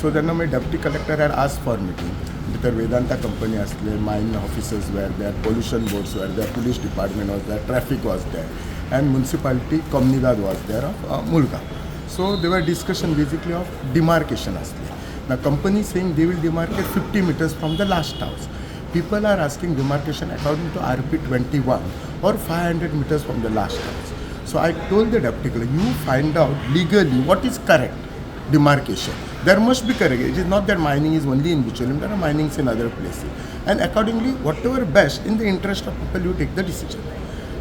So तेन्ना मागीर deputy collector had asked for meeting. भितर वेदांता कंपनी आसले, mine officers were there, pollution boards were there, police department was there, traffic was there and municipality Comunidade was there of Murgaon. So they were discussion basically of demarcation आसले. Now company saying they will demarcate 50 meters from the last house. People are asking demarcation according to RP 21 or 500 meters from the last house. So I told the deputy collector, you find out legally what is correct demarcation. There must be correct. It is not that mining is only in Bicholim, there are minings in other places. And accordingly, whatever best in the interest of people, you take the decision.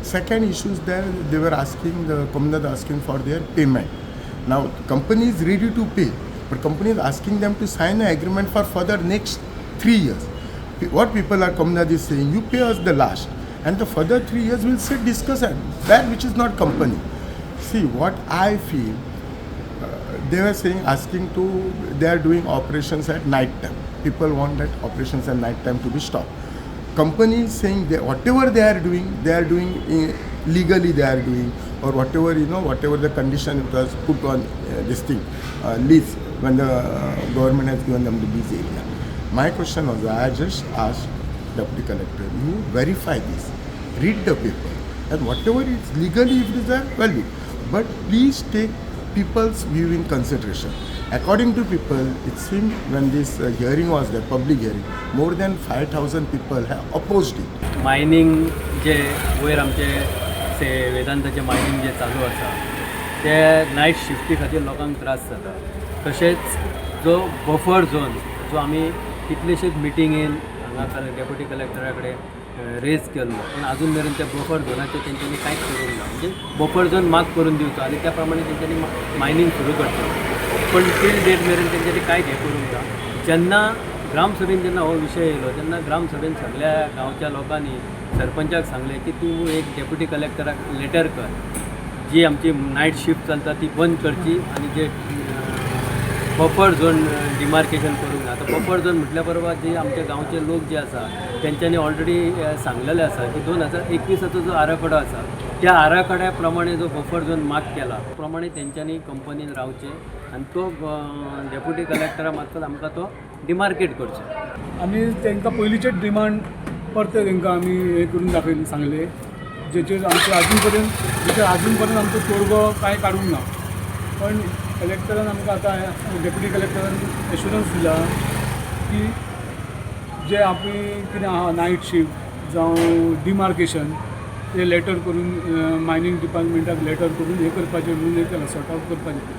Second issue is there, they were asking, the Comunidade asking for their payment. Now, company is ready to pay, but company is asking them to sign an agreement for further next 3 years. What people are, Comunidade is saying, you pay us the last, and the further 3 years we'll sit, discuss and that which is not company. See, what I feel, they were saying, asking to, they are doing operations at night time. People want that operations at night time to be stopped. Company is saying that whatever they are doing legally they are doing, or whatever, whatever the condition it was put on this thing, lease, when the government has given them the lease area. My question was, I just asked deputy collector, you verify this, read the paper, and whatever is legally if it is there, well it. But please take people's view in consideration. According to people, it seemed when this hearing was there, public hearing, more than 5,000 people have opposed it. Mining जे वयर आमचे से वेदांताचें mining जें चालू आसा ते night शिफ्टी खातीर लोकांक त्रास जाता. तशेंच जो बफर झोन जो आमी कितलेशेच मिटिंगेन हांगा डेप्युटी कलेक्टरा कडेन रेज केल्लो, पूण आजून मेरेन त्या बफर झोनाचें तेंच्यांनी कांयच करूंक ना. म्हणजे बफर झोन मार्क करून दिवचो आनी त्या प्रमाणे तेंच्यांनी मायनींग सुरू करचें, पण टील डेट मेरेन तेंच्यांनी कांयच हें करूंक ना. जेन्ना ग्रामसभेन जेन्ना हो विशय येयलो तेन्ना ग्रामसभेन सगळ्या गांवच्या लोकांनी सरपंचाक सांगलें की तूं एक डेप्युटी कलेक्टराक लेटर कर, जी आमची नायट शिफ्ट चलता ती बंद करची आनी जे बफर झोन डिमार्केशन करूंक ना. आतां बफर झोन म्हटल्या बरोबर जे आमच्या गांवचे लोक जे आसा तेंच्यांनी ऑलरेडी सांगलेलें आसा की 2021चो जो आराखडो आसा त्या आराखड्या प्रमाणे जो बफर झोन मार्क केला प्रमाणे तेंच्यांनी कंपनीन रावचें आनी तो डेप्युटी कलेक्टरा मार्फत आमकां तो डिमार्केट करचो. आमी तांकां पयलींचेच डिमांड परते तांकां आमी हें करून दाखयलें, सांगलें, जेचेर आमचें आजून पर्यंत जेचेर आजून पर्यंत आमचो तोडगो कांय काडूंक ना. पण कलेक्टरान आमकां आतां डेप्युटी कलेक्टरान एश्युरन्स दिला की जे आमी कितें आहा नायट शिफ्ट जावं डिमार्केशन ते लेटर करून मायनींग डिपार्टमेंटाक लेटर करून हें करपाचें म्हणून हें केलां, सॉर्ट आवट करपाचें.